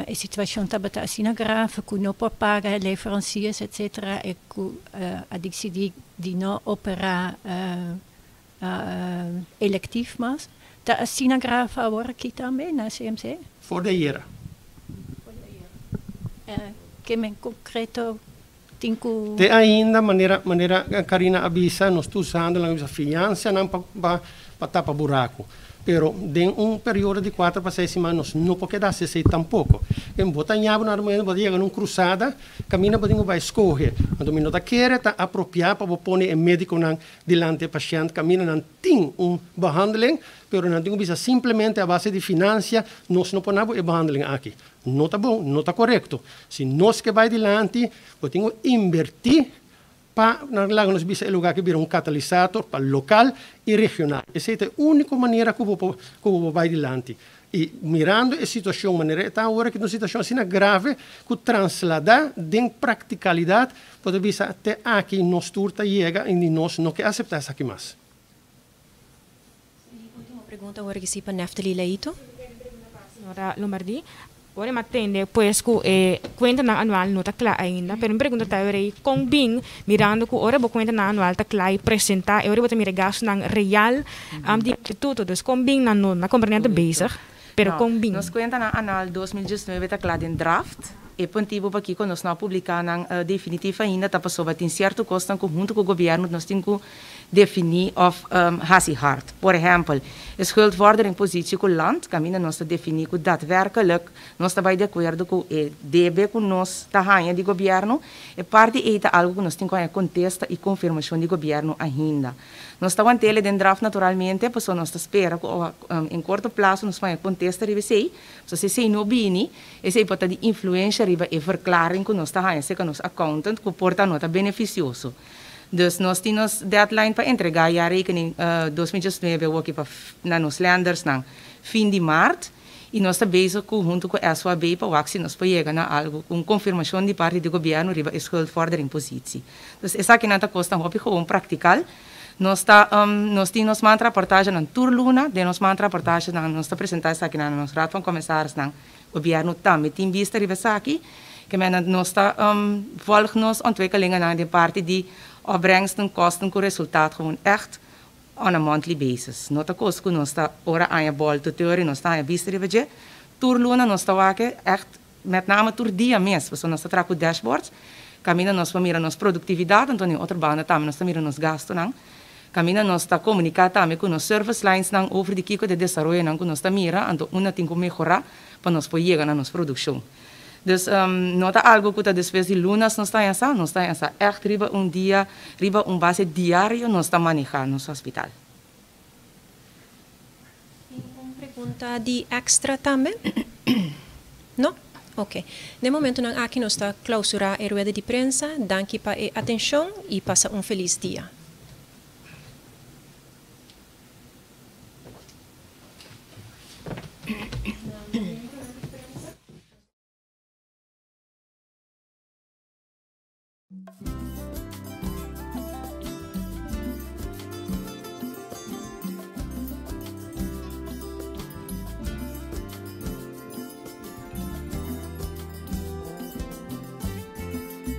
e situashon tabata asina grave ku no por paga leveranciers, etc. I ku a disidí di no operá elektief mas. Ta asina grave awor aki tambe na CMC? For di ayera. Ke men konkreto tin ku Te ainda, manera Karina a bisa, nos ta usando e fiansanan pa tapa buraku. Pero den un periodo di 4 pa 6 siman, nos no por keda asina tampoko. En bo ta na momento bo yega na krusada, kaminda bo bai skohe. Anto mi no ta kere ta apropiá pa pone e médikonan dilanti pashènt, kaminda nan tin un behandeling, pero nan tin ku bisa simplemente a base di finansia, nos no por e behandeling aki. No ta bon, no ta korekto. Si nos ke bai dilanti, bo tin ku invertí. Pa nan laga nos bisa e lugá aki bira un katalisator pa lokal i regional. Esei ta e úniko manera ku bo por ku bo por bai dilanti. I mirando e situashon manera e ta awor aki ta un situashon asina grave ku transladá den praktikalidat bo ta bisa te aki nos tur ta yega i nos no ke aseptá esaki mas. E ultimo pregunta awor aki si pa Neftali Leito. Señora Lombardi, ora mi a tende pues cu e cuentanan anual no ta cla ainda, pero mi pregunta ta ora ei con bin mirando cu ora bo cuentanan anual ta cla y presenta e ora bo ta mira e gastonan real di instituto, dus con bin nan no na comprende nan ta bezig, pero con bin? Nos cuentanan anual 2019 ta cla den draft, e puntibo pakico nos no a publica nan definitivo ainda ta pasobra tin cierto cosnan cu hunto cu gobierno nos tin cu definí òf hasi hard. Por ehèmpel, e schuldvordering positie ku land, kaminda nos ta definí ku daadwerkelijk nos ta bai di akuerdo ku e debe ku nos ta haña di gobièrnu, e parti ei ta algu ku nos tin ku haña kontesta i konfirmashon di gobièrnu ainda. Nos ta want'el den draft naturalmente, pasobra nos ta spera ku en korto plaso nos por haña kontesta riba esei. Pasobra si esei no bini, esei por ta di influensha riba e verklaring ku nos ta haña serka nos accountant ku por ta no ta benefisioso. Dus nos tin nos deadline pa entregá jaarrekening 2019 awoki pa na nos lendersnan fin di maart i nos ta bezig ku huntu ku SWB pa wak si nos por yega na algu ku un konfirmashon di parti di gobièrnu riba e schuldvordering positie. Dus esakinan ta kosnan hopi gewoon praktikal. Nos ta nos tin nos maandrapportagenan tur luna, den nos maandrapportagenan nos ta presentá esakinan na nos Raad van Commissarisnan. Gobièrnu tambe tin bista riba esaki, ke mena nos ta volg nos ontwikkelingennan den parti di opbrengsten, kosten ku resultaat gewoon ègt on a monthly basis. No ta kos ku nos ta ora aña bòltu teori nos ta haña bista riba dje. Tur luna nos ta wak ègt, met name tur dia mes, pasobra nos ta traha ku dashboards kaminda nos por mira nos produktividat, anto den otro banda tambe nos ta mira nos gastunan. Kaminda nos ta komuniká tambe ku nos service linesnan over di kiko ta e desaroyonan ku nos ta mira, anto unda tin ku mehorá pa nos por yega na nos produkshon. Dus no ta algu ku ta despues di lunas nos ta haña sa, nos ta haña sa ègt riba un dia, riba un base diario nos ta manehá nos hospital. Tin un pregunta di extra tambe? No? Ok. Den momentonan aki nos ta clausura e rueda di prensa. Danki pa e atencion y pasa un feliz dia.